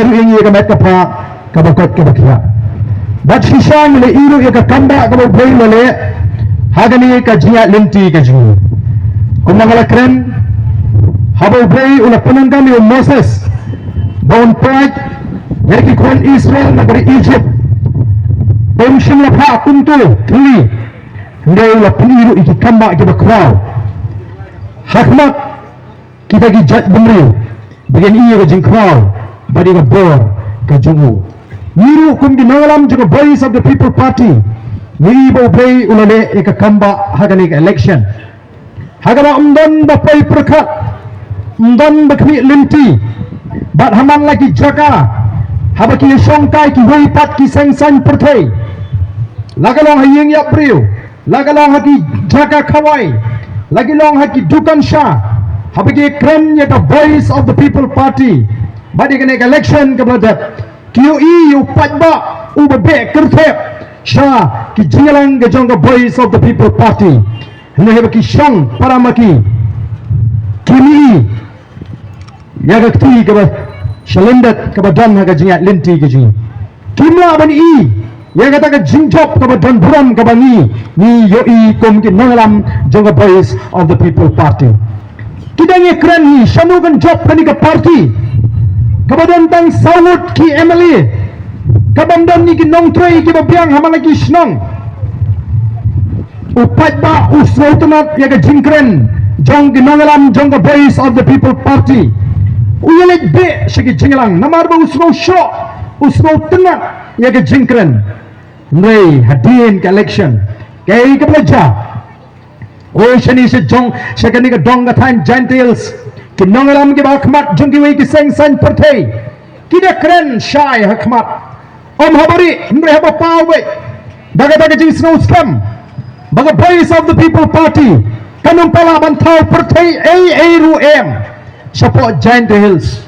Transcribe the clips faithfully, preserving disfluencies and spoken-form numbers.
Ïa ka met ka phah kaba koit kaba khiah. Bad shisha ngi la ïohi ïa ka kam ba kaba U Blei u la leh ha kane ka jingïaid lynti ka jong ngi. Kumba nga la kren, haba U Blei u la pyndonkam ïa u Moses ba un pynïaid ïa ki khun Israel na ka ri Egypt, um shym la phah kumto thylli. Hynrei u la pynïoh ïa ki kam ba kiba khraw ha khmat kita ki jait bynriew ba kin ïoh ïa ka jingkhraw bad ïa ka bor ka jong u. Ngi ruh kum ki nongïalam jong ka Voice of the People Party ngi ïohi ba U Blei u la leh ïa ka kam ba ha kane ka election, ha kaba ym don ba poi pyrkhat, ym don ba khmih lynti. Bad ha man la ki jaka haba ki ïashong kai kiwei pat ki seng saiñ pyrthei, la ka long ha ïing ïap briew, la ka long ha ki jaka khawai, la ki long ha ki dukan sha, haba ki kren ïa ka Voice of the People Party bad ïa kane ka election kaba la dep, ki ïohi ïa u paidbah uba beh kyrthep sha ki jingïalang ka jong ka Voice of the People Party. Hynrei haba ki shong para ma ki, kim ïohi ïa ka kti kaba shalyndet kaba don ha ka jingïaid lynti ka jong ngi. Kim lah ban ïohi ïa kata ka jingjop kaba don burom kaba ngi, ngi ïohi kum ki nongïalam jong ka Voice of the People Party. Ki dang ïakren hi, shano kan jop kane ka party kaba don tang saw ngut ki M L A, kabym don ïa ki nongtrei kiba biang ha man la ki shnong. U paidbah u sngewtynnat ïa ka jingkren jong ki nongïalam jong ka Voice of the People Party. U ïaleit beh sha ki jingïalang namar ba u sngewshoh, u sngewtynnat ïa ka jingkren. Hynrei hadien ka election, kaei kaba la jia? O shane sha jong, sha kane ka dong ka thaiñ Jaintia Hills, ki nongïalam kiba ha khmat jong kiwei ki seng saiñ pyrthei ki da kren shai ha khmat. Ym haba rieh, hynrei haba paw beit da kata ka jingsngewskhem ba ka Voice of the People Party kan ym pat lah ban thaw pyrthei ei ei ruh em shapoh Jaintia Hills.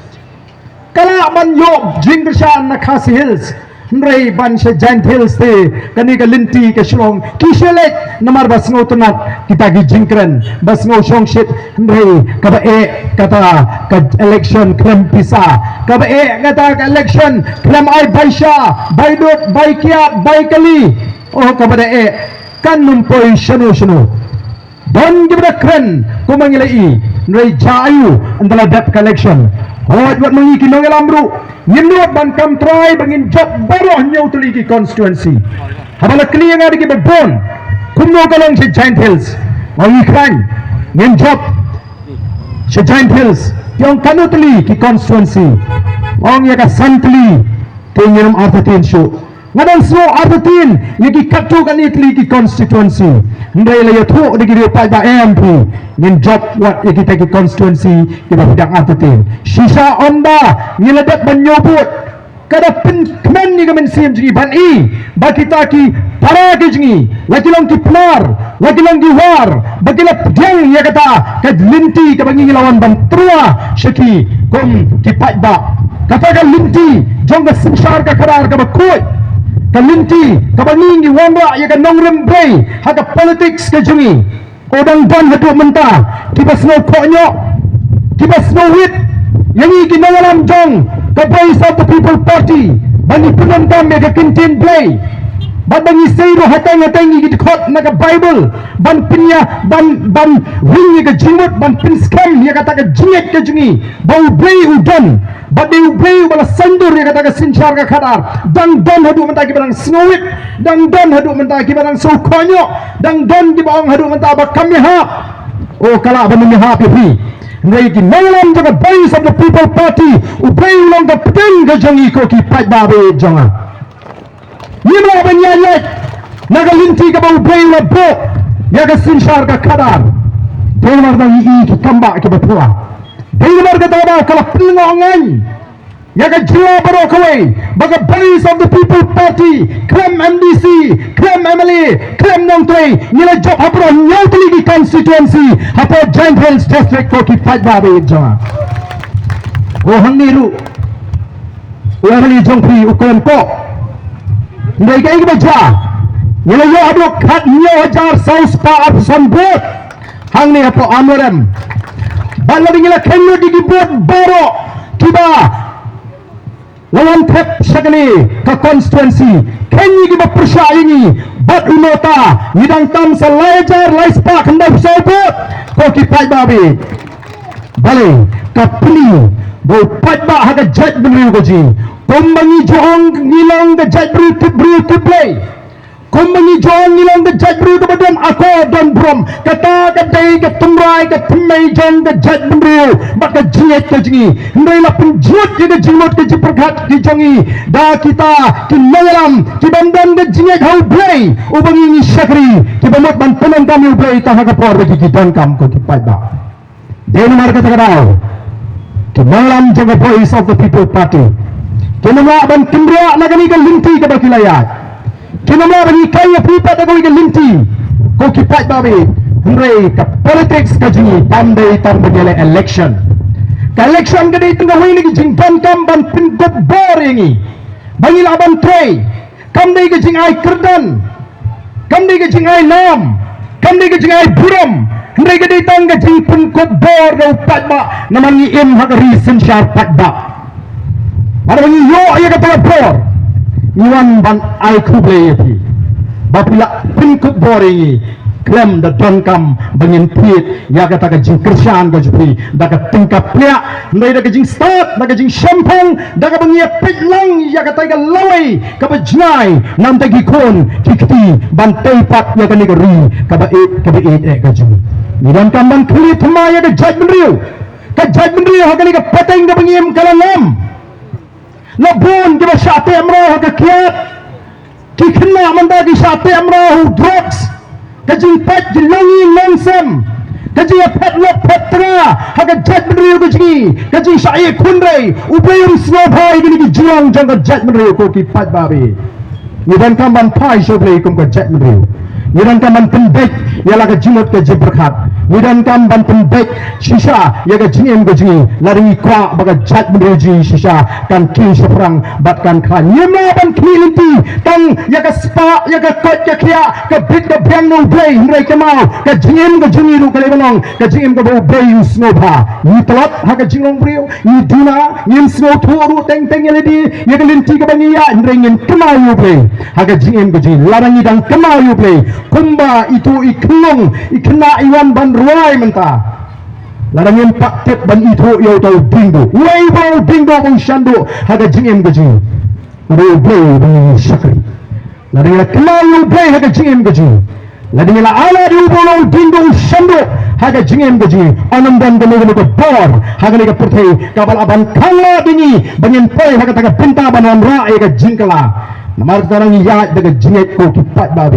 Ka lah ban ïoh jingkyrshan na Khasi Hills, hynrei ban sha Jaintia Hills te kane ka lynti ka shlong ki shu leit namar ba sngewtynnat kita ki jingkren, ba sngewshongshit. Hynrei kaba eh kata ka election khlem pisa, kaba eh kata ka election khlem ai bai sha, bai dud, bai kiad, bai kali. Oh, kaba da eh kan ym poi shano shano. Don kiba da kren kumba ngi la ïohi, hynrei jia aiu ynda la dep ka election? Hooid, wat ma ngi ki nongïalam ruh ngin nud ban kam trai ba ngin jop baroh hynñiew tylli ki constituency. Haba la kylli ïa nga da kiba bun kumno ka long sha Jaintia Hills, ong ngi khlaiñ, ngin jop sha Jaintia Hills. Ki ong katno tylli ki constituency, ong ïa ka san tylli. Te ngin ym artatien shuh. Nga dang sngew artatien ïa ki katto katne tylli ki constituency. Hynrei la ïathuh da ki riew paidbah em phi, ngin jop wat ïa kita ki constituency kiba phi dang artatien. Shisha ynda ngi la dep ban ñiew vote, ka da pynkmen ïa ka mynsiem jong ngi ban i ba kita ki para ki jong ngi, la ki long ki Pnar, la ki long ki War, ba ki la pdiang ïa kata ka lynti kaba ngi la wan ban trua sha ki kum ki paidbah. Kata ka lynti jong ka synshar ka khadar kaba khuid, ka lynti kaba ngi ngi wanrah ïa ka nongrim Blei ha ka politics ka jong ngi. U dang don haduh mynta kiba sngew khohñioh, kiba sngew wit ïa ngi ki nongïalam jong ka Voice of the People Party ba ngi pyndonkam ïa ka ktien Blei. Bad ba ngi sei ruh hateng hateng ïa ki dkhot na ka Baibl ban pynïa, ban, ban ring ïa ka jingmut, ban pynskhem ïa kata ka jingngeit ka jong ngi ba U Blei u don. Bad dei U Blei uba la saiñdur ïa kata ka synshar ka khadar. Dang don haduh mynta kiba dang sngewwit, dang don haduh mynta kiba dang sngewkhohñioh, dang don kiba ong haduh mynta ba kam ïahap. O, ka lah ban ym ïahap ïa phi. Hynrei ki nongïalam jong ka Voice of the People Party, U Blei u long ka pdeng ka jong ngi ko ki paidbah ba ïeit jong nga. Ngim lah ban ïaid ïaid na ka lynti kaba U Blei u la buh ïa ka synshar ka khadar. Dei namar ba ngi i ki kam ba kiba pura. Dei namar kata ba ka la pynlyngngoh ngan ïa ka jylla baroh kawei ba ka Voice of the People Party khlem M D C, khlem M L A, khlem nongtrei, ngi la jop ha baroh hynñiew tylli ki constituency hapoh Jaintia Hills District ko ki paidbah ba ïeit jong nga. O, hangne ruh u M L A jong phi u khlem koh. Hynrei kaei kaba jia, ngi la ïoh haduh khathynñiew hajar saw spah arphew san vote hangne hapoh Amlarem. Bad lada ngi la kheiñ lut ïa ki vote baroh kiba la wan thep sha kane ka constituency. Kine kiba pyrshah ïa ngi bad u nota, ngi dang tam sa lai hajar lai spah khyndai phew saw vote. Ko ki paidbah, balei ka pynlong ba u paidbah ha ka jaitbynriew ka jong ngi, kumba ngi ju ong ngi long ka jaitbynriew tip briew tip Blei, kumba ngi ju ong ngi long ka jaitbynriew kaba don akor don burom, kata ka dei ka tynrai ka thymmei jong ka jaitbynriew bad ka jingngeit ka jong ngi. Hynrei la pynjot ïa ka jingmut ka jingpyrkhat ka jong ngi da kita ki nongïalam kiba ym don ka jingngeit ha U Blei uba ngi ngi shakri, kiba mut ban pyndonkam ïa U Blei tang ha ka por ba ki donkam, ko ki paidbah. Dei namar kata ka daw, ki nongïalam jong ka Voice of the People Party kim lah ban kynriah na kane ka lynti kaba ki la ïaid. Kim lah ban hikai ïa phi pat da kawei ka lynti, ko ki paidbah. Hynrei ka politics ka jong ngi kam dei tang ban ïaleh election. Ka election ka dei tang kawei na ki jingdonkam ban pynkup bor ïa ngi ba ngi lah ban trei. Kam dei ka jingai kyrdan, kam dei ka jingai nam, kam dei ka jingai burom, hynrei ka dei tang ka jingpynkup bor da u paidbah namar ngi im ha ka ri synshar paidbah. Haba ngi ïoh ïa kata ka bor, ngi wan ban ai khublei ïa phi ba phi la pynkup bor ïa ngi. Khlem da donkam ba ngin thied ïa kata ka jingkyrshan ka jong phi da ka tyngka pliah, hynrei da ka jingstad, da ka jingshemphang, da kaba ngi ïa peit lang ïa kata ka lawei kaba jngai na bynta ki khun ki kti ban tei pat ïa kane ka ri kaba ïeit, kaba ïeit eh ka jong ngi. Ngi donkam ban khlieh thymmai ïa ka jaitbynriew. Ka jaitbynriew ha kane ka pateng kaba ngi im ka la ngam. La bun kiba shah teh mraw ha ka kiad. Ki khynnah mynta ki shah teh mraw ha u drugs. Ka jingpait jinglong ïing long sem, ka jingïaphet lok phet tnga ha ka jaitbynriew ka jong ngi, ka jingshah ïeh khun rei. U Blei un sngewbha ïa kine ki jinglong jong ka jaitbynriew, ko ki paidbah. Ngi donkam ban phai sha U Blei kum ka jaitbynriew. Ngi donkam ban pynbeit ïa la ka jingmut ka jingpyrkhat. Ngi donkam ban pynbeit shisha ïa ka jingim ka jong ngi. Lada ngi kwah ba ka jaitbynriew jong ngi shisha kan kiew shaphrang bad kan khlaiñ, ngim lah ban khmih lynti tang ïa ka spah, ïa ka koit ka khiah, ka bit ka biang na U Blei. Hynrei kynmaw, ka jingim ka jong ngi ruh ka dei ban long ka jingim kaba U Blei u sngewbha. Ngi tlot ha ka jinglong briew, ngi duna, ngim sngewthuh ruh teng teng ïa lade ïa ka lynti kaba ngi ïaid, hynrei ngin kynmaw ïa U Blei ha ka jingim ka jong ngi. Lada ngi dang kynmaw ïa U Blei, kumba itu i khynnah, i khynnah i wan ban rwai mynta, lada ngim pat tip ban ithuh ïa uta u diengduh, uei ba u diengduh ba u shanduh ha ka jingim ka jong ngi? U dei U Blei uba ngi shakri. Lada ngi la kynmaw ïa U Blei ha ka jingim ka jong ngi, lada ngi la ailad ïa uba u long u diengduh u shanduh ha ka jingim ka jong ngi, un ym don kano kano ka bor ha kane ka pyrthei kaba lah ban khanglad ïa ngi ba ngin poi ha kata ka bynta ban wanrah ïa ka jingkylla. Namar kata ngi ïaid da ka jingngeit, ko ki paidbah.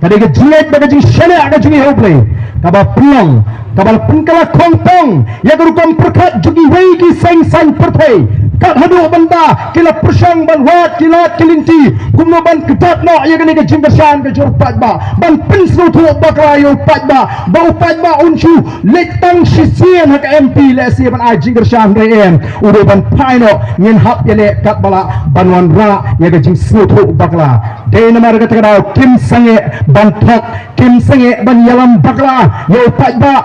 Ka dei ka jingngeit bad ka jingshaniah ka jong ngi ha U Blei kaba pynlong, kaba la pynkylla khongpong ïa ka rukom pyrkhat jong kiwei ki seng saiñ pyrthei. Kat haduh mynta ki la pyrshang ban wad ki lad ki lynti kumno ban kdat noh ïa kane ka jingkyrshan ka jong u paidbah, ban pynsngewthuh bakla ïa u paidbah ba u paidbah un shu leit tang shisien ha ka M P lehse ban ai jingkyrshan, hynrei em, u dei ban phai noh. Ngin hap ïaleh katba lah ban wanrah ïa ka jingsngewthuh bakla. Dei namar kata ka daw kim sangeh ban thok, kim sangeh ban ïalam bakla ïa u paidbah.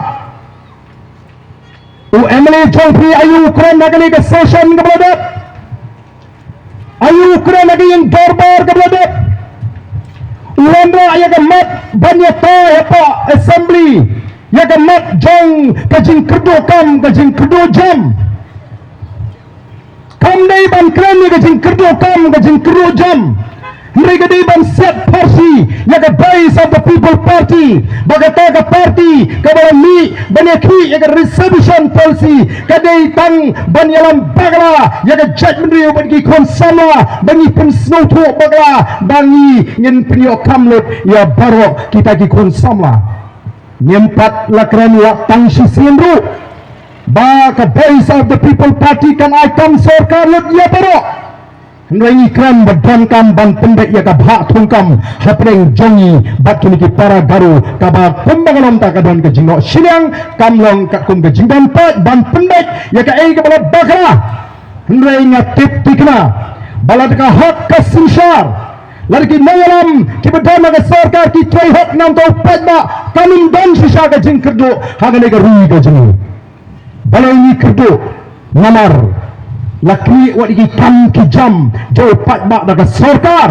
U M L A jong phi aïu u kren ha kane ka session kaba la dep? Aïu u kren ha ka ïing dorbar kaba la dep? U wanrah ïa ka mat ban ïatai hapoh assembly, ïa ka mat jong ka jingkyrduh kam, ka jingkyrduh jam. Kam dei ban kren ïa ka jingkyrduh kam, ka jingkyrduh jam, hynrei ka dei ban siat pharshi ïa ka Voice of the People Party, ba kata ka party kaba la mih ban ïakhih ïa ka reservation policy ka dei tang ban ïalam bakla ïa ka jaitbynriew bad ki khun samla, ba ngi pynsngewthuh bakla ba ngi ngin pynïoh kam lut ïa baroh kita ki khun samla. Ngim pat la kren wat tang shisien ruh ba ka Voice of the People Party kan ai kam sorkar lut ïa baroh. Hynrei ngi kren ba donkam ban pynbeit ïa ka bhah thungkam hapdeng jong ngi bad kine ki para Garo, kaba kumba ka long ta ka don ka jingnoh shiliang, kam long ka kum ka jingdon paid ban pynbeit ïa kaei kaba la bakla. Hynrei nga tip thikna ba lada ka hok ka synshar, lada ki nongïalam kiba don ha ka sorkar ki trei hok na bynta u paidbah, kan ym don shisha ka jingkyrduh ha kane ka ri ka jong ngi. Balei ngi kyrduh? Namar La khmih wat ïa ki kam ki jam jong u paidbah da ka sorkar.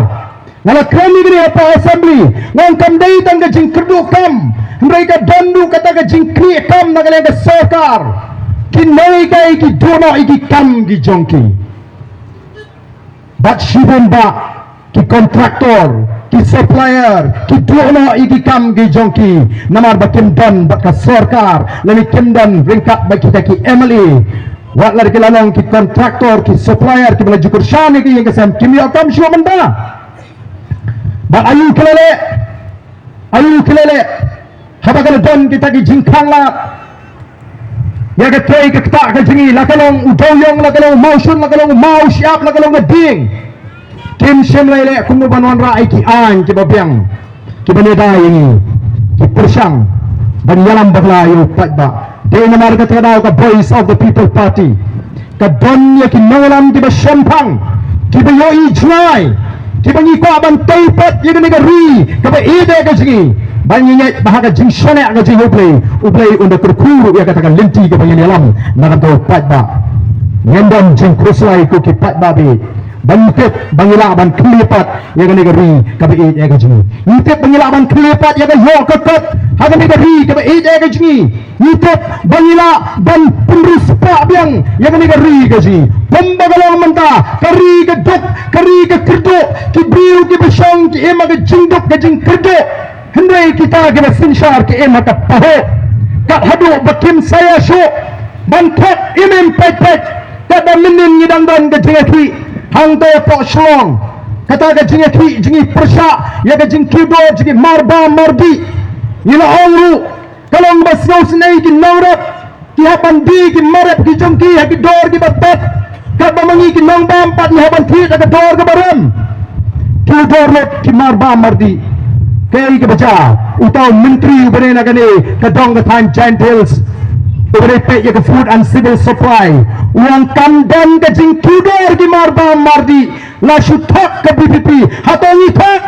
Nga la kren ïa kane hapoh assembly, nga ong kam dei tang ka jingkyrduh kam, hynrei ka don ruh kata ka jingkhmih kam na ka liang ka sorkar. Ki nonghikai ki duh noh ïa ki kam ki jong ki. Bad shibun bah ki contractor, ki supplier, ki duh noh ïa ki kam ki jong ki, namar ba kim don bad ka sorkar, lane kim don ryngkat bad kita ki M L A. Wat la ki la long ki contractor, ki supplier, kiba la ju kyrshan ïa ki ïing ki sem, kim ïoh kam shuh mynta. Bad aïu ki la leh? Aïu ki la leh? Haba ka la don kita ki jingkhang lad ïa ka trei ka ktah ka jong ngi, la ka long u dewiong, la ka long u mawshun, la ka long u mawshyiap, la ka long ka dieng, kim shym la leh kumno ban wanrah ïa ki aiñ kiba biang, kiba neh da ïa ngi, ki pyrshang ban ïalam bakla ïa u paidbah. Dei namar kata ka daw ka Voice of the People Party ka don ïa ki nongïalam kiba shemphang, kiba ïohi jngai, kiba ngi kwah ban tei pat ïa kane ka ri kaba ïeit eh ka jong ngi, ba ngi ngeit ba ha ka jingshaniah ka jong U Blei, U Blei un da kyrkhu ruh ïa kata ka lynti kaba ngin ïalam na ka bynta u paidbah. Ngim don jingkhuslai ko ki paidbah baieit, ba ngi tip ba ngi lah ban khlieh pat ïa kane ka ri kaba ïeit eh ka jong ngi. Ngi tip ba ngi lah ban khlieh pat ïa ka ïoh ka kot ha kane ka ri kaba ïeit eh ka jong ngi. Ngi tip ba ngi lah ban pynriewspah biang ïa kane ka ri ka jong ngi. Kumba ka long mynta, ka ri ka duk, ka ri ka kyrduh, ki briew kiba shong ki im ha ka jingduk ka jingkyrduh. Hynrei kita kiba synshar ki im ha ka pahuh. Kat haduh ba kim sa ïa shuh ban thok im im peit peit. Katba mynnin ngi dang don ka jingïakhih hangta hapoh Shillong. Kata ka jingïakhih jong ngi pyrshah ïa ka jingkiew dor jong ki marbam mardih. Ngi la ong ruh, ka long ba sngewsynei ki nongrep, ki hap ban die ki mar rep ki jong ki ha ki dor kiba pep, katba ma ngi ki nongbam pat ngi hap ban thied ha ka dor kaba rem. Kiew dor lut ki marbam mardih. Kaei kaba jia? Uta u myntri uba dei na kane ka dong ka thaiñ Jaintia Hills, uba dei peit ïa ka Food and Civil Supply, u ong kam don ka jingkiew dor ki marbam mardih. La shu thok ka V P P, hato ngi thok?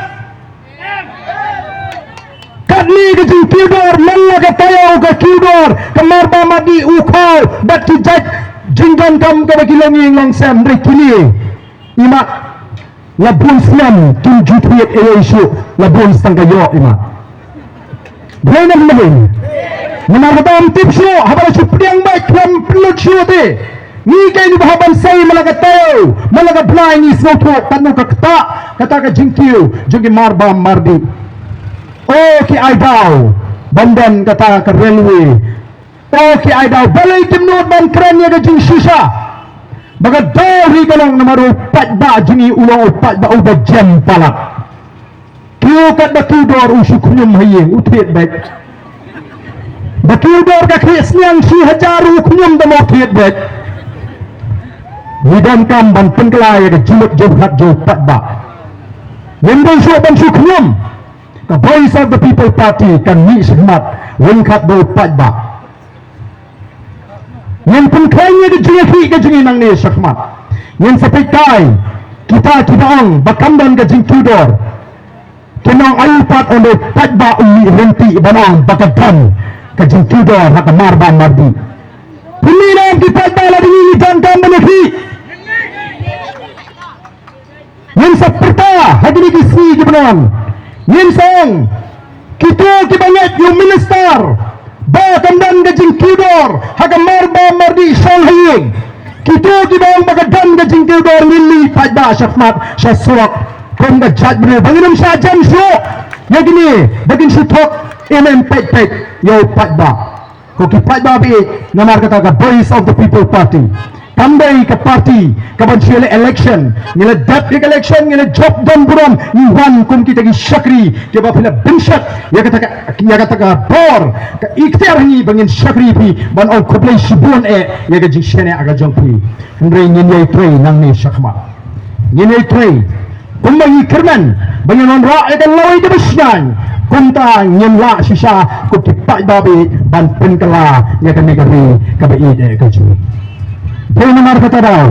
Katne ka jingkiew dor, man la ka taïew ka kiew dor ka marbam mardih, u khaw bad ki jait jingdonkam kaba ki longïing longsem, hynrei kine, i mat, la bun snem kim ju thied ei ei shuh, la bun tang ka ïoh, i mat. Dei ne em? Namar kata ym tip shuh, haba la shu pdiang bad khlem pynlut shuh te. Ngi keiñ ba hap ban sei man la ka taïew, man la ka bnai ngi sngewthuh katno ka ktah kata ka jingkiew jong ki marbam mardih. O ki ai daw ban don kata ka railway. O ki ai daw, balei kim nud ban kren ïa ka jingshisha? Ba ka daw hi ka long namar u paidbah jong ngi u long u paidbah uba jem palat. Kiew katba kiew dor u shu khñium ha ïing u thied beit. Ba kiew dor ka khlieh sniang shi hajar u khñium da mo thied beit. Ngi donkam ban pynkylla ïa ka jingmut jingpyrkhat jong u paidbah. Ngim dei shuh ban shu khñium. Ka Voice of the People Party kan mih shakhmat ryngkat bad u paidbah. Ngin pynkhlaiñ ïa ka jingïakhih ka jong ngi nangne shakhmat. Ngin sa peit kai kita kiba ong ba kam don ka jingkiew dor. Kin ong aïu pat ynda u paidbah u mih ryntih ban ong ba ka don ka jingkiew dor ha ka marbam mardih. Pynmih ne em ki paidbah lada ngi ngi donkam ban ïakhih? Ngin sa pyrta ha kine ki sngi kiba wan. Ngin sa ong, kito kiba ngeit ïa u minister ba kan don ka jingkiew dor ha ka marbam mardih shong ha ïing, kito kiba ong ba ka don ka jingkiew dor, ngin mih paidbah shakhmat sha surok kum ka jaitbynriew, ba ngin ym shah jem shuh ïa kine, ba kin shu thok im im peit peit ïa u paidbah. Ko ki paidbah baieit, namar kata ka Voice of the People Party kam dei ka party kaban shu leh election, ngi la dep ïa ka election, ngi la jop don burom, ngi wan kum kita ki shakri kiba phi la bynshet ïa kata ka, ïa kata ka bor, ka ikhtiar ha ngi ba ngin shakri phi, ban ong khublei shibun eh ïa ka jingshaniah ka jong phi. Hynrei ngin ïai trei nangne shakhmat. Ngin ïai trei kumba ngi kyrmen ba ngin wanrah ïa ka lawei kaba shngaiñ, kumta ngin lah shisha kum ki paidbah baieit ban pynkylla ïa kane ka ri kaba ïeit eh ka jong ngi. Dei namar kata daw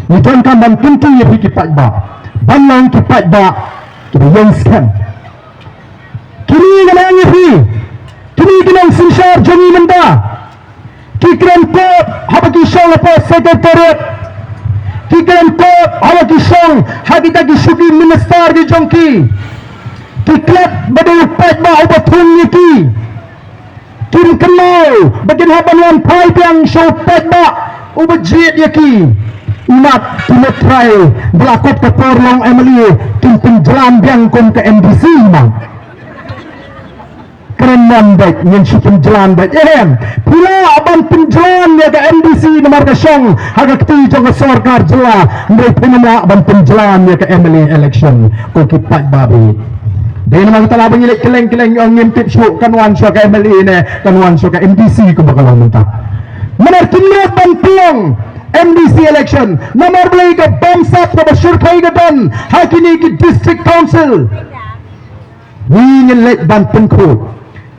ngi donkam ban kyntu ïa phi ki paidbah ban long ki paidbah kiba ïeng skhem. Kine nga la ong ïa phi, kine ki nongsynshar jong ngi mynta, ki kren kop haba ki shong hapoh Secretariat. Kren kot ha ki shong ha kita ki shuki minister ki jong ki. Ki klet ba dei u paidbah uba thung ïa ki. Kim kynmaw ba kin hap ban wan phai biang sha u paidbah uba jied ïa ki. Imat ki met trai ba la kut ka por long M L A, kim pynjlan biang kum ka M D C ma. Kren man bad ngin shu pynjlan bad em. Phi lah ban pynjlan ïa ka M D C namar ka shong ha ka kti jong ka sorkar jylla, hynrei phim lah ban pynjlan ïa ka M L A election. Ko ki paidbah bad. Dei namar kata la ba ngi leit kylleng kylleng, ong ngim tip shuh kan wan shuwa ka M L A ne kan wan shuwa ka M D C kumba ka long mynta. Namar kim lah ban pynlong M D C election namar balei ka bamsap kaba shyrkhei ka don ha kine ki district council. Ngi ngin leit ban pynkhuid.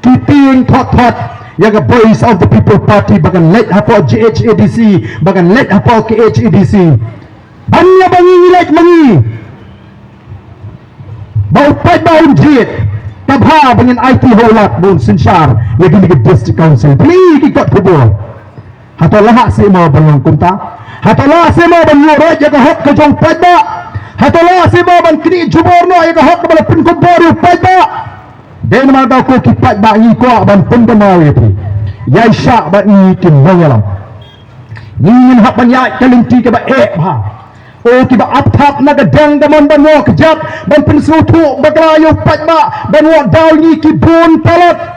Ki tieng thot thot ïa ka Voice of the People Party ba kan leit hapoh G H A D C, ba kan leit hapoh K H A D C. Ban ïa ba ngi ngi leit ma ngi. Ba u paidbah un jied. Ka bha ba ngin aiti ha u Lat ba un synshar ïa kine ki district council. Phi ki kot khubor. Hato lah seh mo ban long kumta? Hato lah seh mo ban ïuh roit ïa ka hok ka jong paidbah? Hato lah seh mo ban knieh jubor noh ïa ka hok kaba la pynkup bor ïa u paidbah? Dei namar ba ko ki paidbah ngi kwah ban pynkynmaw ïa phi. Ïaishah ba ngi ki nongïalam. Ngi ngin hap ban ïaid ka lynti kaba eh bha. O kiba ap thap na ka dang ka mon ban wad kjat ban pynsngewthuh bakla ïa u paidbah ban wad daw ngi ki bun palat.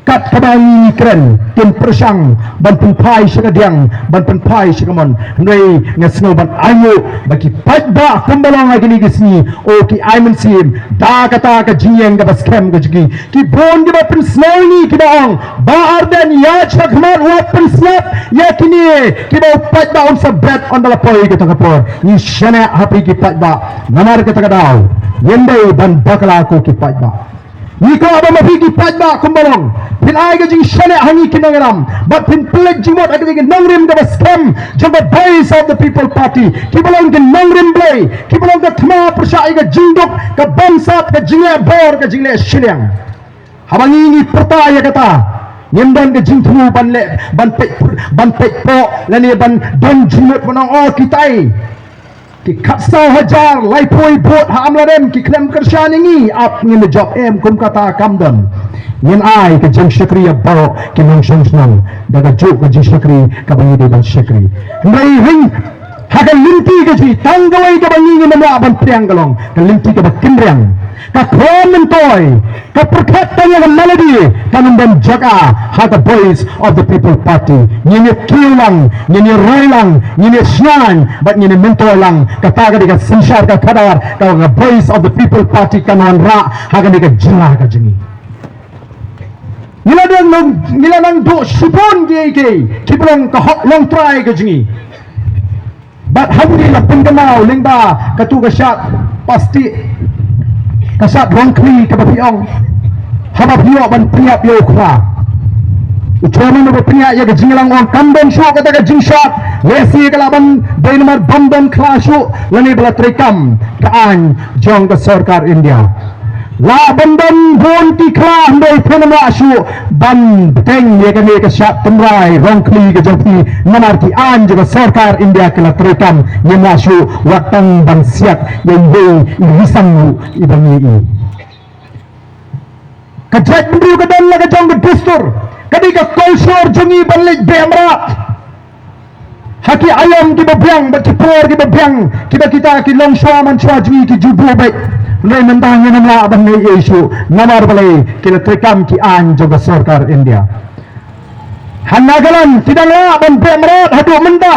Kat kaba ngi kren, kin pyrshang ban pynphai sha ka diang, ban pynphai sha ka mon. Hynrei nga sngew ban ainguh ba ki paidbah kumba long ha kine ki sngi, o ki ai mynsiem da kata ka jingïeng kaba skhem ka jong ki. Ki bun kiba pynsngew ngi kiba ong, Bah Ardent ïaid shakhmat wat pynsngap ïa kine kiba u paidbah un sa bet ynda la poi kata ka por. Ngi shaniah ha phi ki paidbah namar kata ka daw. Ngim dei ban bakla ko ki paidbah. Ngi kwah ba ma phi ki paidbah kumba long phin ai ka jingshaniah ha ngi ki nongïalam bad phin pynleit jingmut ha kata ka nongrim kaba skhem jong ka Voice of the People Party, kiba long ka nongrim Blei, kiba long ka thma pyrshah ïa ka jingduk, ka bamsap, ka jingleh bor, ka jingleh shiliang. Haba ngi ngi pyrta ïa kata, ngim don ka jingthmu ban leh, ban peit, ban peit poh lane ban don jingmut ban ong, oh kitai ki khatsaw hajar laiphew vote ha Amlarem ki khlem kyrshan ïa ngi, ap ngin da jop em, kum kata kam don. Ngin ai ka jingshakri ïa baroh ki nongshong shnong da kajuh ka jingshakri kaba ngi dei ban shakri. Hynrei ha ka lynti ka jong ngi tang kawei kaba ngi ngim lah ban pdiang ka long ka lynti kaba kynriang. Ka khraw myntoi, ka pyrkhat tang ïa ka melody, kan ym don jaka ha ka Voice of the People Party. Ngin ïa kiew lang, ngin ïa roi lang, ngin ïa shngaiñ bad ngin ïa myntoi lang. Kata ka dei ka synshar ka khadar kaba ka Voice of the People Party kan wanrah ha kane ka jylla ka jong ngi. Ngi la dang nong, ngi la nang duh shibun kiei kiei kiba long ka hok longtrai ka jong ngi. Bad hangne la pynkynmaw lyngba katu ka shad plastik, ka shad rong khli kaba phi ong. Haba phi ïoh ban pynïap ïa u khra, u chairman uba pynïap ïa ka jingïalang ong kam don shuh kata ka jingshad. Lehse ka lah ban dei namar bym don khla shuh lane ba la treikam ka aiñ jong ka sorkar India. Lah ban don bun ki khla hynrei phin ym lah shuh ban bteng ïa kane ka shad tynrai rong khli ka jong phi namar ki aiñ jong ka sorkar India ki la treikam. Ngim lah shuh wat tang ban siat ïa iwei i risang ruh iba ngi i. Ka jaitbynriew ka don la ka jong ka dustur, ka dei ka kolshor jong ngi ban leit beh mrad. Ha ki aïom kiba biang bad ki por kiba biang kiba kita ki longshuwa manshuwa jong ngi ki ju buh beit. Hynrei mynta ngin ym lah ban leh ei ei shuh namar balei ki la treikam ki aiñ jong ka sorkar India. Ha Nagaland ki dang lah ban beh mrad haduh mynta.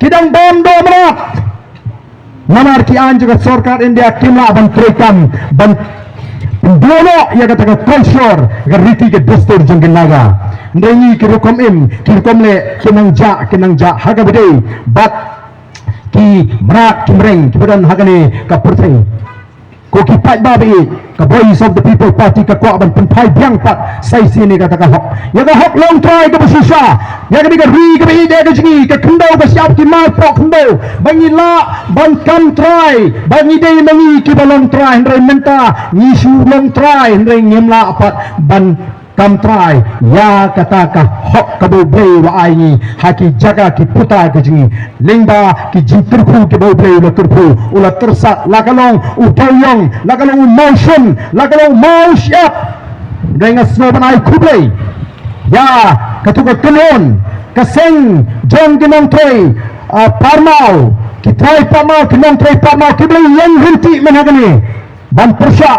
Ki dang bam doh mrad. Namar ki aiñ jong ka sorkar India kim lah ban treikam ban pynduh noh ïa kata ka kolshor, ka riti ka dustur jong ki Naga. Hynrei ngi ki rukom im, ki rukom leh, ki nang jah, ki nang jah ha kaba dei bad ki mrad ki mreng kiba don ha kane ka pyrthei. Ko ki paidbah baieit, ka Voice of the People Party ka kwah ban pynphai biang pat sa shisien ïa kata ka hok, ïa ka hok longtrai kaba shisha, ïa kane ka ri kaba ïeit ka jong ngi, ka khyndew ka shyiap, ki mar poh khyndew, ba ngi lah ban kam trai, ba ngi dei ma ngi kiba longtrai. Hynrei mynta ngi shu longtrai hynrei ngim lah pat ban kam trai ïa kata ka hok kaba U Blei u la ai ngi ha ki jaka ki puta ka jong ngi, lyngba ki jingkyrkhu kiba U Blei u la kyrkhu, u la tyrsad, la ka long u dewiong, la ka long u mawshun, la ka long u mawshyiap. Dei nga sngewbha ban ai khublei ïa katu ka kynhun ka seng jong ki nongtrei, ah, parmaw, ki trai parmaw, ki nongtrei parmaw kiba la ïeng ryntih mynta kane ban pyrshah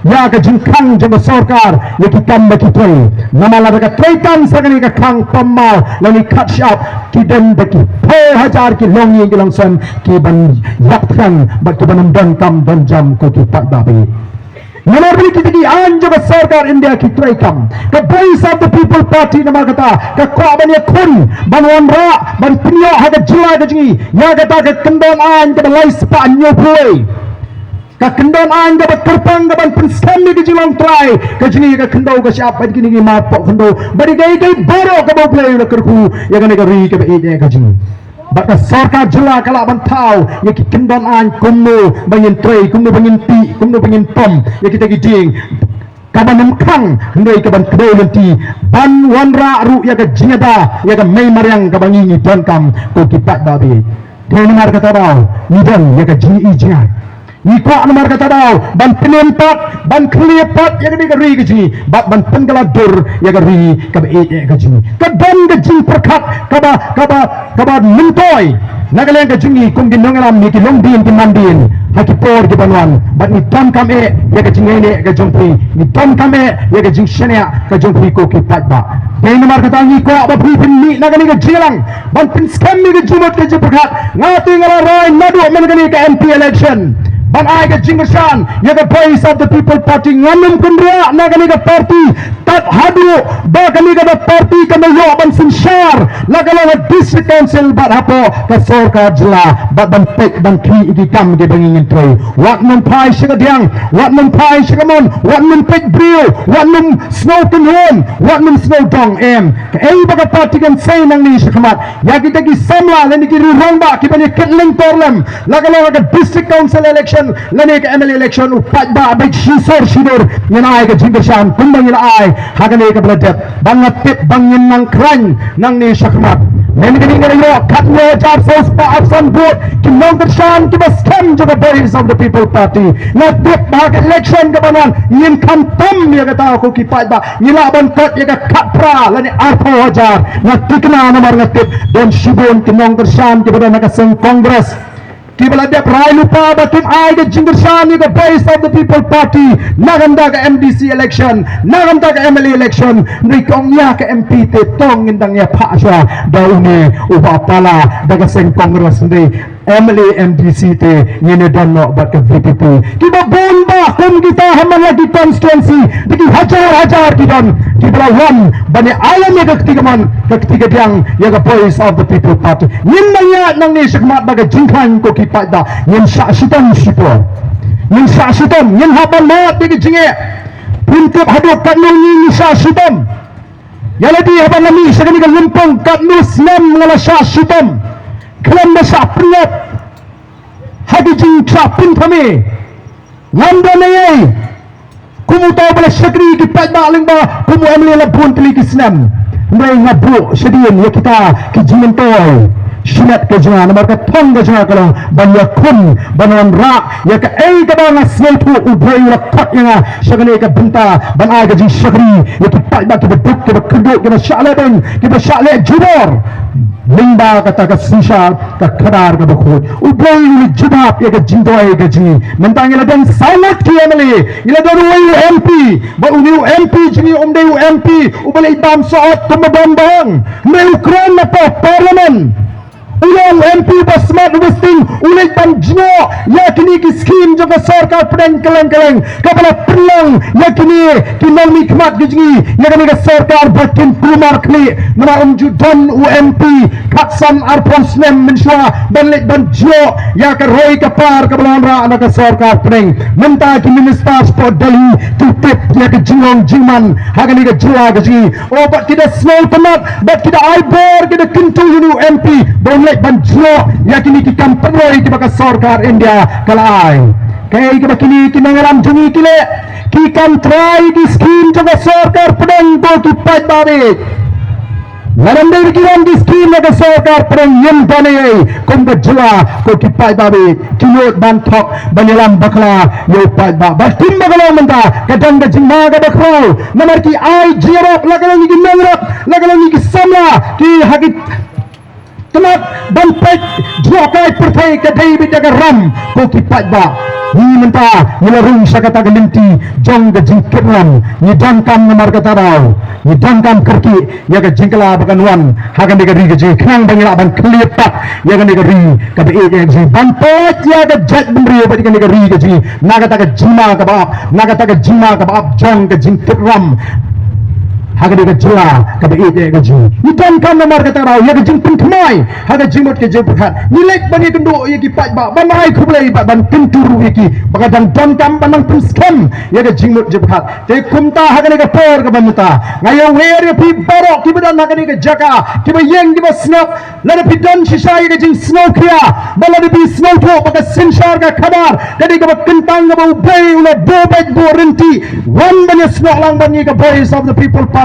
ïa ka jingkhang jong ka sorkar ïa ki kam ba ki trei. Namar lada ka trei kam sa kane ka khang parmaw lane khang shyiap, ki don ba ki phew hajar ki longïing ki longsem ki ban ïap thngan bad ki ban ym don kam don jam ko ki paidbah. Namar ba kita ki aiñ jong ka sorkar India ki trei kam. Ka Voice of the People Party namar kata ka kwah ban ïakhun, ban wanrah, ban pynïoh ha ka jylla ka jong ngi ïa kata ka kyndon aiñ kaba lai spah hynñiewphew. Ka kyndon aiñ kaba kyrpang kaban pynskhem ïa ka jinglong trai ka jong ngi, ka khyndew ka shyiap bad kine ki marpoh khyndew bad ïa kaei kaei baroh kaba U Blei u la kyrkhu ïa kane ka ri kaba ïeit ka jong ngi. Bad ka sorkar jylla ka lah ban thaw ïa ki kyndon aiñ kumno ba ngin trei, kumno ba ngin tih, kumno ba ngin pom ïa kita ki dieng. Kaban ym khang, hynrei kaban kdew lynti ban wanrah ruh ïa ka jingïada ïa ka mei mariang kaba ngi ngi donkam ko ki paidbah. Te namar kata daw ngi don ïa ka jingi jingïa. Ngi kwah namar kata daw ban pynim pat, ban khlieh pat ïa kane ka ri ka jong ngi bad ban pynkylla dur ïa ka ri kaba ïeit ka jong ngi. Ka don ka jingpyrkhat kaba, kaba, kaba myntoi na ka liang ka jong ngi kum ki nongïalam, ngi ki longdien ki mandien ha ki por kiban wan, bad ngi donkam eh ïa ka jingïaineh ka jong phi, ngi donkam eh ïa ka jingshaniah ka jong phi ko ki paidbah. Te namar kata ngi kwah ba phi pynmih na kane ka jingïalang ban pynskhem ïa ka jingmut ka jingpyrkhat. Nga te nga la rai naduh mynta kane ka M P election ban ai ka jingkyrshan ïa ka Voice of the People Party. Ngam nym kynriah na kane ka party tad haduh ba kane ka party kan ïoh ban synshar la ka long ha District Council bad hapoh ka sorkar jylla bad ban peit ban khih ïa ki kam kiba ngi ngin trei. Wat nym phai sha ka diang, wat nym phai sha ka mon, wat nym peit briew, wat nym sngew kynhun, wat nym sngew dong, em. Kaei ba ka party kan sei nangne shakhmat ïa kita ki samla lane ki rangbah kiban ïa kit lyngkor lem la ka long ha ka District Council election lane ka M L A election, u paidbah bad shisor shidur ngin ai ka jingkyrshan kumba ngi la ai ha kane kaba la dep. Ba nga tip ba ngin nang khlaiñ nangne shakhmat. Mynta kane ngi la ïoh katno hajar saw spah arphew san vote ki nongkyrshan kiba skhem jong ka Voice of the People Party. Nga tip ba ha ka election kaban wan ngin khamtam ïa kata ko ki paidbah. Ngi lah ban kot ïa ka khatphra lane arphew hajar. Nga thikna namar nga tip don shibun ki nongkyrshan kiba don ha ka seng Congress kiba la dep rai lypa ba kin ai ka jingkyrshan ïa ka Voice of the People Party na ka bynta ka M D C election, na ka bynta ka M L A election. Hynrei ka ong ïa ka M P te tang ngin dang ïa phah shuwa da une uba pala da ka seng Congress, hynrei M L A M D C te ngin ïa don noh bad ka V P P. Kiba bun bah kum kita ha man la ki constituency da ki hajar hajar ki don kiba la wan ban ïa ai lem ïa ka kti kamon ka kti kadiang ïa ka Voice of the People Party. Ngin nang ïa nangne shakhmat ba ka jingkhlaiñ ko ki paidbah ngin shah shitom shipor. Ngin shah shitom, ngin hap ban mad ïa ka jingeh. Pynkup haduh katno ngi ngi shah shitom. Ïa lade haba nga mih sha kane ka lympung katno snem nga la shah shitom. Khlem da shah pynïap ha ki jingshah pynthame. Ngam don ei ei kum uta uba la shakri ki paidbah lyngba kum u M L A la bun tylli ki snem. Hynrei nga buh shadien ïa kita ki jingmyntoi shimet ka jong nga namar ka thong ka jong nga ka long ban ïakhun ban wanrah ïa kaei kaba nga sngewthuh U Blei u la khot ïa nga sha kane ka bynta ban ai ka jingshakri ïa ki paidbah kiba duk, kiba kyrduh, kiba shah leh beiñ, kiba shah leh jubor. Lyngba kata ka synshar ka khadar kaba khuid, U Blei u la jubab ïa ka jingduwai ka jong ngi. Mynta ngi la don saw ngut ki M L A, ngi la don uwei u M P, bad une u M P jong ngi um dei u M P uba leit bam sohot kumba bam bang. Hynrei u kren napoh Parliament. U long u M P uba smat uba sting, u leit ban jngoh ïa kine ki skim jong ka sorkar pdeng kylleng kylleng kaba la pynlong ïa kine ki nongmihkhmat ki jong ngi ïa kane ka sorkar ba kin kulmar khlieh. Namar um ju don u M P khatsan arphew snem mynshuwa ban leit ban jngoh ïa ka roi ka par kaba la wanrah na ka sorkar pdeng. Mynta ki minister shapoh Delhi ki tip ïa ka jinglong jingman ha kane ka jylla ka jong ngi. O, bad ki da sngewtynnat, bad ki da ai bor, ki da kyntu ïa une u M P ba un leit ban jngoh ïa kine ki kam pynroi kiba ka sorkar India ka la ai. Ei kaba kine ki nongïalam jong ngi ki leh, ki kam trai ki skim jong ka sorkar pdeng ko ki paidbah. Lada ym dei ba ki wan ki skim na ka sorkar pdeng ym don ei ei kum ka jylla ko ki paidbah. Ki nud ban thok ban ïalam bakla ïa u paidbah. Ba kim bakla mynta ka don ka jingma kaba khraw namar ki ai jingïarap la ka long ki nongrep la ka long ki samla ki ha ki tnat ban peit jngohkai pyrthei ka dei beit da ka ram ko ki paidbah. Ngi mynta ngi la rung sha kata ka lynti jong ka jingkitram. Ngi donkam namar kata daw ngi donkam kyrkieh ïa ka jingkylla ba kan wan ha kane ka ri ka jong ngi khnang ba ngi lah ban khlieh pat ïa kane ka ri kaba ïeit ïa ka jong ngi ban peit ïa ka jaitbynriew bad ïa kane ka ri ka jong ngi na kata ka jingma kaba ap na kata ka jingma kaba ap jong ka jingkitram. Ha kane ka jylla kaba ïeit ïa ka jong ngi ngi donkam namar kata daw ïa ka jingpynthymmai ha ka jingmut ka jingpyrkhat. Ngi leit ban ïakynduh ïa ki paidbah ban ai khublei bad ban kyntu ruh ïa ki ba ka dang donkam ban nang pynskhem ïa ka jingmut jingpyrkhat. Te kumta ha kane ka por kaba mynta nga ïawer ïa phi baroh kiba don ha kane ka jaka kiba ïeng kiba sngap. Lada phi don shisha ïa ka jingsngewkhia bad lada phi sngewthuh ba ka synshar ka khadar ka dei kaba kyntang kaba U Blei u la buh beit buh rynti. Wan ban ïasnoh lang bad ngi ka Voice of the People Party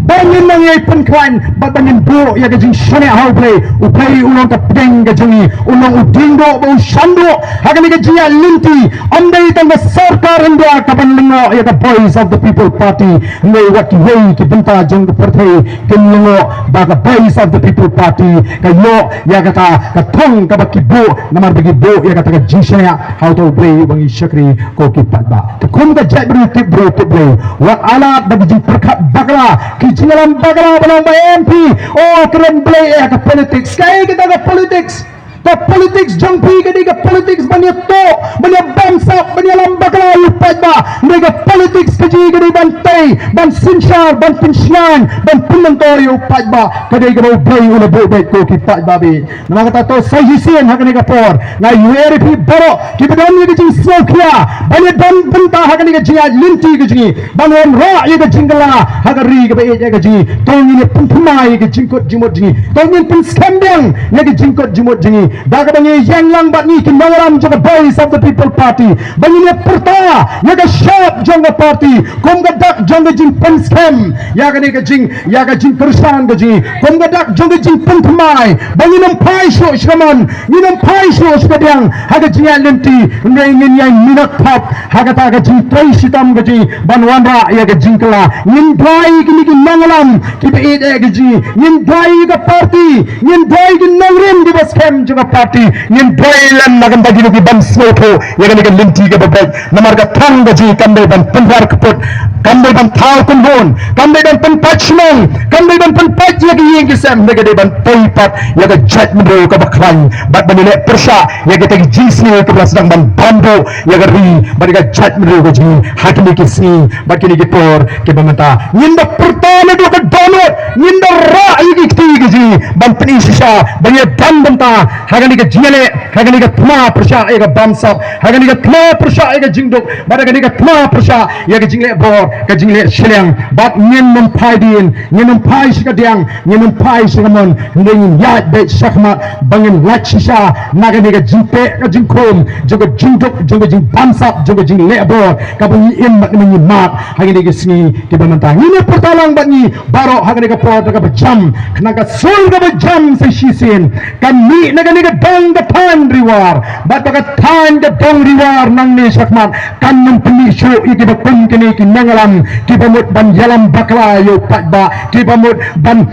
ba ngin nang ïai pynkhlaiñ bad ba ngin buh ïa ka jingshaniah ha U Blei. U Blei u long ka pdeng ka jong ngi, u long u diengduh bad u shanduh ha kane ka jingïaid lynti. Ym dei tang ka sorkar hynrei kaban lyngngoh ïa ka Voice of the People Party. Hynrei wat kiwei ki bynta jong ka pyrthei kin lyngngoh ba ka Voice of the People Party ka ïoh ïa kata ka thong kaba ki buh namar ba ki buh ïa kata ka jingshaniah ha uta U Blei uba ngi shakri ko ki paidbah. Te kum ka jaitbynriew tip briew tip Blei wat ailad da ki jingpyrkhat bakla ki jingïalam bakla ba long ba em phi. O kren Blei eh ka politics kaei kata ka politics. Ka politics jong phi ka dei ka politics ban ïatoh ban ïabamsap ban ïalam bakla ïa u paidbah. Hynrei ka politics ka jong ngi ka dei ban tei ban synshar ban pynshngaiñ ban pynmyntoi ïa u paidbah. Ka dei kaba U Blei u la buh beit ko ki paidbah beit. Namar kata to sa shisien ha kane ka por nga ïawer ïa phi baroh kiba don ïa ka jingsngewkhia ban ïadon bynta ha kane ka jingïaid lynti ka jong ngi ban wanrah ïa ka jingkylla ha ka ri kaba ïeit ïa ka jong ngi. To ngin ïa pynthymmai ïa ka jingkut jingmut jong ngi. To ngin pynskhem biang ïa ka jingkut jingmut jong ngi da kaba ngi ïeng lang bad ngi ki nongïalam jong ka Voice of the People Party ba ngin ïa pyrta ïa ka shap jong ka party kum ka dak jong ka jingpynskhem ïa kane ka jing ïa ka jingkyrshan ka jong ngi kum ka dak jong ka jingpynthymmai ba ngin ym phai shuh sha ka mon ngin ym phai shuh sha ka diang ha ka jingïaid lynti. Hynrei ngin ïai minot thap ha kata ka jingtrei shitom ka jong ngi ban wanrah ïa ka jingkylla. Ngin duwai kine ki nongïalam kiba ïeit ïa ka jong ngi, ngin duwai ïa ka party, ngin duwai ki nongrim kiba skhem jong ka party, ngin duwai lem na ka bynta kino kiban sngewthuh ïa kane ka lynti kaba beit. Namar ka thong ka jong ngi kam dei ban pynhiar kput, kam dei ban thaw kynhun, kam dei ban pynpait shnong, kam dei ban pynpait ïa ki ïing ki sem, hynrei ka dei ban peit pat ïa ka jaitbynriew kaba khlaiñ bad ban ïaleh pyrshah ïa kita ki jingsniew kiba la sdang ban bam duh ïa ka ri bad ïa ka jaitbynriew ka jong ngi ha kine ki sngi bad kine ki por kiba mynta. Ngin da pyrta naduh ka dohnud, ngin da rah ïa ki kti ka jong ngi ban pyni shisha ban ïadon bynta ha kane ka jingïaleh, ha kane ka thma pyrshah ïa ka bamsap, ha kane ka thma pyrshah ïa ka jingduk bad ha kane ka thma pyrshah ïa ka jingleh bor, ka jingleh shiliang. Bad ngin ym phai dien, ngin ym phai sha ka diang, ngin ym phai sha ka mon, hynrei ngin ïaid beit shakhmat ba ngin lait shisha na kane ka jingpeh ka jingkhum jong ka jingduk, jong ka jingbamsap, jong ka jingleh bor kaba ngi im bad ngi mad ha kine ki sngi kiba mynta. Ngin ïa pyrta lang bad ngi baroh ha kane ka por da kaba jam, khnang ka sur kaba jam sa shisien kan mih na kane ka dong ka thaiñ Ri War bad ba ka thaiñ ka dong Ri War nangne shakhmat kan ym pynmih shuh ïa kiba kum kine ki nongïalam kiba mut ban ïalam bakla ïa u paidbah, kiba mut ban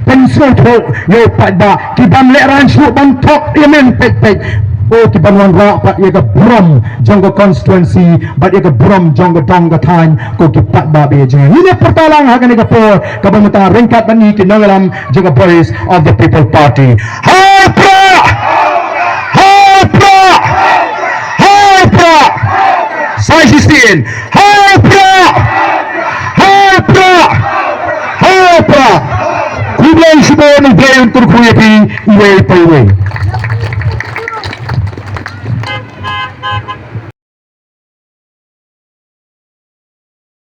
pynsngewthuh ïa u paidbah, kiban lehraiñ shuh ban thok ïa men peit peit. O kiban wanrah pat ïa ka burom jong ka constituency bad ïa ka burom jong ka dong ka thaiñ ko ki paidbah ba ïeit jong ngi. Ngin ïa pyrta lang ha kane ka por kaba mynta ryngkat bad ngi ki nongïalam jong ka Voice of the People Party. Ha u Prah! Ha u Prah! Ha u Prah! Sa shisien. Ha u Prah! Ha u Prah! Ha u Prah! Khublei shibun, U Blei un kyrkhu ïa phi iwei pa iwei.